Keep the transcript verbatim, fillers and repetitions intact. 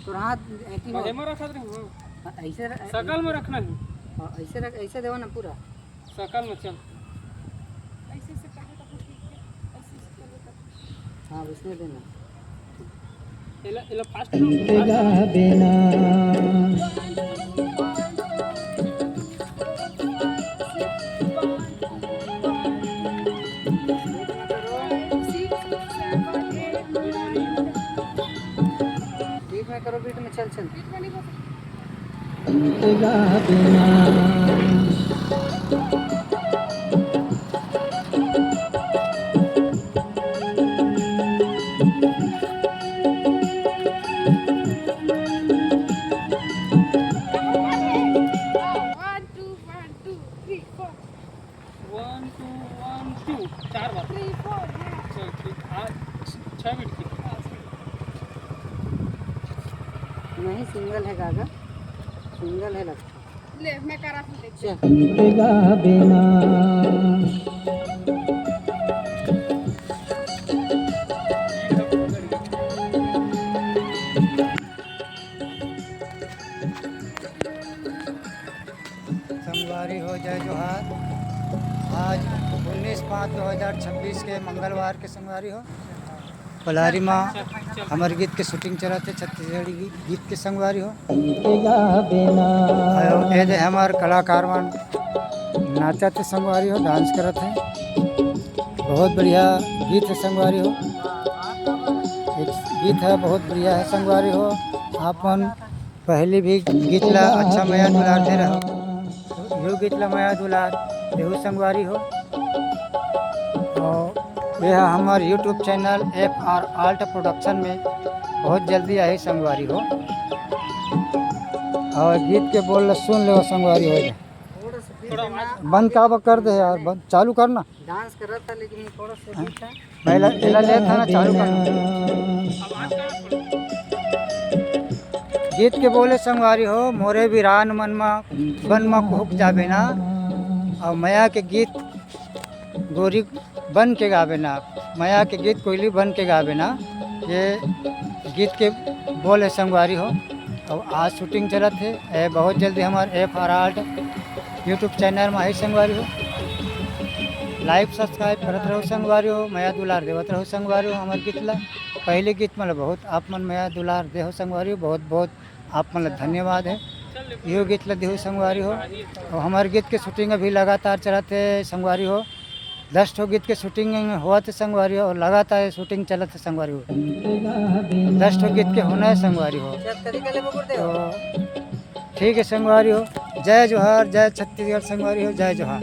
तोर हाथ ऐसी हो। एमा रखत रहे, हाँ। हाँ, ऐसे र-, सकल में रखना है। हाँ, ऐसे रख, ऐसे देवा ना पूरा। सकल में चल। ऐसे से कर दे तो ठीक है, ऐसे से कर दे तो। हाँ, उसमें देना। एला, एला fast करो। Beat में करो, beat में, चल, चल। One, two, one, two, three, four। One, two, one, two, चार बार। Three, four, हाँ। चल, ठीक। आज छः beat की। नहीं, single है गागा, single है लगता। ले, मैं करा हूँ, देख। चल। संगवारी हो, जय जोहार। आज उन्नीस पाँच दो हज़ार छब्बीस के मंगलवार के संगवारी हो, पलारी मा हमर गीत के shooting चलत हे, छत्तीसगढ़ी गी-, गीत के संगवारी हो। अउ ये दे हमर कलाकार मन नाचत हे संगवारी हो, dance करत हे। बहुत बढ़िया गीत हे संगवारी हो, एक गीत हे बहुत बढ़िया हे संगवारी हो। आप मन पहली भी गीत ला अच्छा मया दुलार दे रहो, यो गीत ला मया दुलार देहू संगवारी हो। और ये है हमार YouTube channel F R Alt Production में बहुत जल्दी आही संगवारी हो। और गीत के बोल ला सुन लेवा संगवारी हो। बंद काबर कर दे यार, बंद चालू करना। Dance कर रहा था, लेकिन ये थोड़ा सा हाँ। Beat था। पहला, पहला ले था ना, चालू कर। गीत के बोले संगवारी हो, मोरे वीरान मन मा, बन मा कुहुक जाबे ना, और मया के गीत गोरी बन के गाबे ना, मया के गीत कोयली बन के गाबे ना, ये गीत के बोल हे संगवारी हो। अउ आज shooting चलत हे, ए, बहुत जल्दी हमार F R Alt YouTube channel में आही संगवारी हो। Like subscribe करत रहो संगवारी हो, मया दुलार देवत रहो संगवारी हो। हमार गीत ला, पहले गीत मन ला बहुत आप मन मया दुलार देहो संगवारी हो, बहुत बहुत आप मन ला धन्यवाद हे। यो गीत ला देहो संगवारी हो, अउ हमार गीत के shooting अभी लगातार चलत हे संगवारी हो। दस ठो गीत के shooting होवत हे संगवारी हो, लगातार shooting चलत हे संगवारी हो। दस ठो गीत के होना हे संगवारी हो। तो ठीक हे संगवारी हो, जय जोहार, जय छत्तीसगढ़ संगवारी हो, जय जोहार।